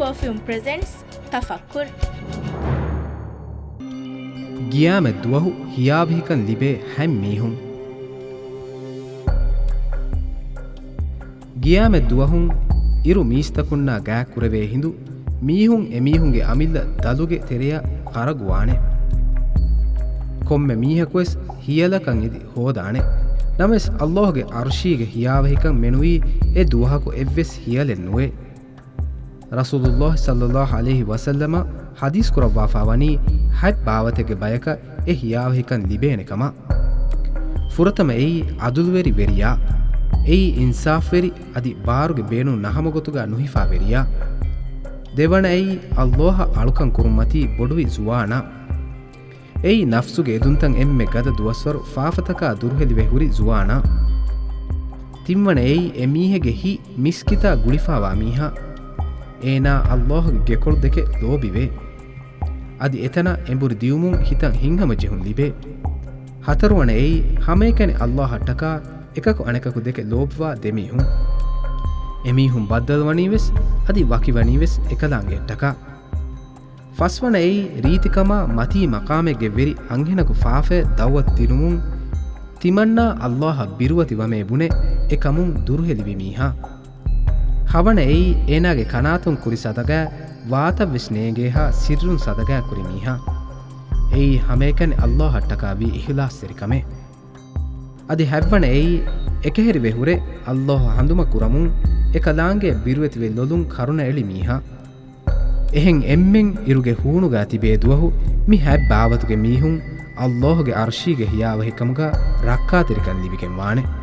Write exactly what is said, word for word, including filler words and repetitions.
ޕަރފިއުމް ޕްރެޒެންޓްސް ތަފައްކުރު. ގިޔާމަތް ދުވަހު ހިޔާވަހިކަން ލިބޭ ހަތް މީހުން. ގިޔާމަތް ދުވަހުން އިރު މީސްތަކުންނާ ގާތް ކުރެވޭ ހިނދު، މީހުން އެމީހުންގެ އަމިއްލަ ދަލުގެ ތެރެއަށް ޚަރަގުވާނެ. ކޮންމެ މީހަކުވެސް ހިޔަލަކަށް އެދި ހޯދާނެ. ނަމަވެސް، ﷲ ގެ ޢަރްޝީގެ ހިޔާވަހިކަން މެނުވީ އެ ދުވަހަކު އެއްވެސް ހިޔަލެއް ނުވޭ. ރަސޫލުﷲ ޞައްލަﷲ ޢަލައިހި ވަސައްލަމަ ޙަދީޘް ކުރައްވާފާވަނީ ހަތް ބާވަތެއްގެ ބަޔަކަށް އެ ހިޔާވަހިކަން ލިބޭނެ ކަމަށް. ފުރަތަމަ އެއީ ޢަދުލުވެރި ވެރިޔާ. އެއީ އިންސާފްވެރި އަދި ބާރުގެ ބޭނުން ނަހަމަގޮތުގަ ނުހިފާ ވެރިޔާ. ދެވަނައެއީ ﷲ އަށް އަޅުކަން ކުރުންމަތީ ބޮޑުވި ޒުވާނާ. އެއީ ނަފްސުގެ އެދުންތައް އެންމެ ގަދަ ދުވަސްވަރު ފާފަތަކާ ދުރުހެލިވެ ހުރި ޒުވާނާ. ތިންވަނައެއީ އެ މީހެއްގެ ހިތް މިސްކިތާ ގުޅިފާވާ މީހާ. އޭނާ ﷲ ގެ ގެކޮޅު ދެކެ ލޯބިވޭ. އަދި އެތަނަށް އެނބުރި ދިޔުމުން ހިތަށް ހިތްހަމަޖެހުން ލިބޭ. ހަތަރުވަނައެއީ ހަމައެކަނި ﷲ އަށްޓަކާ އެކަކު އަނެކަކު ދެކެ ލޯބިވާ ދެމީހުން. އެމީހުން ބައްދަލުވަނީވެސް އަދި ވަކިވަނީވެސް އެކަލާނގެއަށްޓަކާ. ފަސްވަނައެއީ ރީތިކަމާ މަތީ މަޤާމެއްގެ ވެރި އަންހެނަކު ފާފައަށް ދަޢުވަތު ދިނުމުން ތިމަންނާ ﷲ އަށް ބިރުވަތި ވަމޭ ބުނެ އެކަމުން ދުރުހެލިވި މީހާ. ހަވަނައެއީ އޭނާގެ ކަނާތުން ކުރި ޞަދަޤާތް ވާތަށްވެސް ނޭނގޭހާ ސިއްރުން ޞަދަޤާތް ކުރި މީހާ. އެއީ ހަމައެކަނި ﷲ އަށްޓަކާ ވީ އިޚްލާޞްތެރިކަމެއް. އަދި ހަތްވަނައެއީ އެކަހެރިވެ ހުރެ ﷲ އަށް ހަނދުމަ ކުރަމުން އެކަލާނގެއަށް ބިރުވެތިވެ ލޮލުން ކަރުނަ އެޅި މީހާ. އެހެން އެންމެން އިރުގެ ހޫނުގަ ތިބޭ ދުވަހު މި ހަތް ބާވަތުގެ މީހުން ﷲ ގެ ޢަރްޝީގެ ހިޔާވަހިކަމުގަ ރައްކާތެރިކަން ލިބިގެން ވާނެ.